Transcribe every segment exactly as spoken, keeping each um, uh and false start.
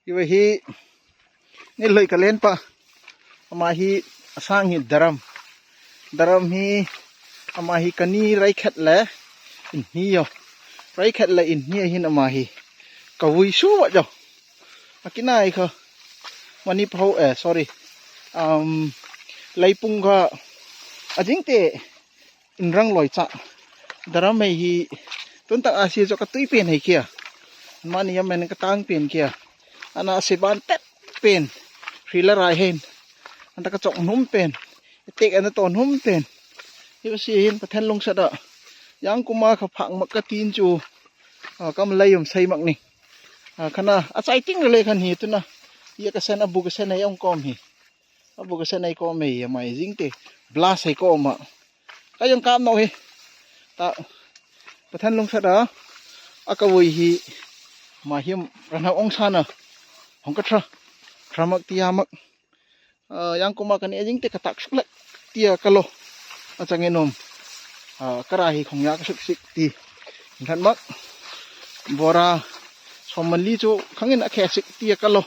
Iwe hi, ni loi ka lenpa. Ama hi, asang hi daram. Daram hi, ama hi kani rai khat le inhni yo. Rai khat le inhni hin ama hi. Kavui su wa jo. Akina i kha. Mani pau, eh, sorry. Um, laipung kha. Ajing te inrang loi cha. Daram hei hi. Tun tak asi jo katui pen hei kia. Mani yam men katang pen kia. Ana seban tet pen. Rila rai hen. Anta kachok num pen. Tek ana to num pen. Iwa si hin pathen lungsat a. Yang kuma kha phak mak katin chu. Ah, kam lai um sai mak ni. Ah, khana, achai ting le khan hi tuna. Ia kasen abu kasen ai ong kom hi. Abu kasen ai kom hi, ama hi jing te. Blas ai kom a. Ka yong kam no hi. Ta. Pathen lungsat a. Akavui hi. Ma him ran ha ong sana. Hong ka tra. Tra mak tia mak. Ah, yang kuma kani ajing te katak suk lek tia kalo. Achang enom. Ah, kara hi khong ya kasuk sik ti. Ran mak. Bora. Som man li chu khangin akhe sik tia kalo.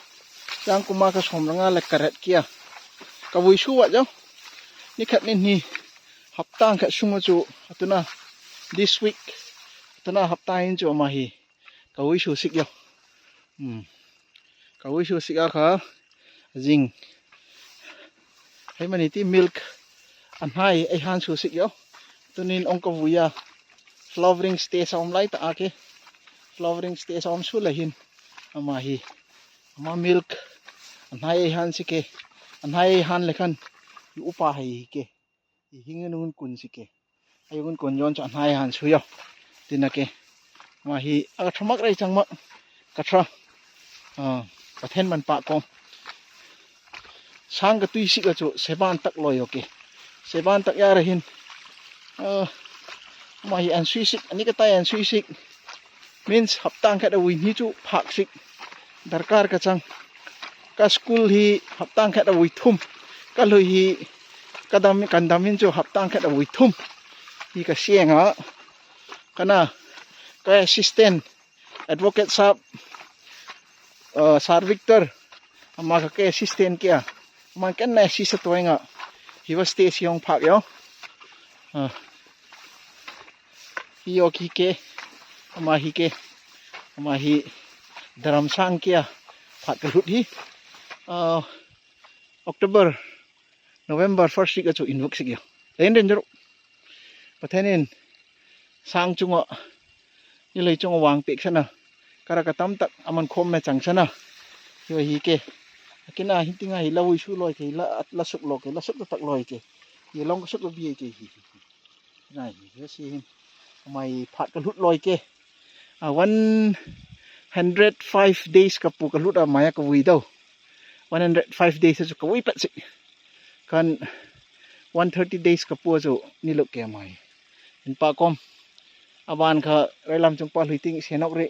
Yang kuma ka som ranga lek karet kia. Kavui su wa jo. Ni khat ni ni. Hapta khat sung chu. Atuna. This week. Atuna hapta in chu ama hi. Kavui su sik yo. Hmm. Kavui su sik a kha. Jing. Hei mani ti milk. Anhai ei han su sik yo. Tunin ong kavui a. Flowering stage om lai ta a ke. Flowering stage om su le hin. Ama hi. Ama milk. Anhai ei han sik e. Anhai ei han le khan. Yu upa hei ke. I hing ngun kun sik e. Ai ngun kun yon cha anhai han su yo. Tina ke. Ma hi a ka tra mak rai chang mak. Ka tra. Ah, pathen man pa ko. Sang katui sik a chu seban tak loi o ke. Seban tak ya ra hin. Ah, ma hi an sui sik, ani ka tai an sui sik. Means hapta khat a vui ni chu phak sik. Darkar ka chang. Ka school hi hapta khat a vui thum. Ka lui hi ka dam, kan dam in chu hapta khat a vui thum. Hi ka siang a. Kana ka assistant advocate sap, uh, Sir Victor. Ama ka ke assistant kia. Ama ken na assist a toenga. Hi wa stage hi ong phak yo. Ah. Hi yo ki ke. Ama hi ke. Ama hi daram sang kia. Phat ka lut hi. Ah, October, November first week a chu invuk sik yo. Len ren jaru. Pathen in sang chunga. Ni lei chunga wang pek sana. Kara ka tam tak aman khom me chang sana. Hi wa hi ke. Akina hin tinga hi la vui su loi ke, la, la suk loi ke, la suk tak loi ke. Hi long ka suk lo bi ke hi. Nai, hi si hin. Mai phat ka lut loi ke. A one hundred five days ka pu ka lut a mai a ka vui dau. One hundred five days a chu ka vui pet sik. Kan one thirty days ka pu a chu ni lut ke mai. Hin pa kom. A ban kha rai lam chung pa hlui ting se nok re.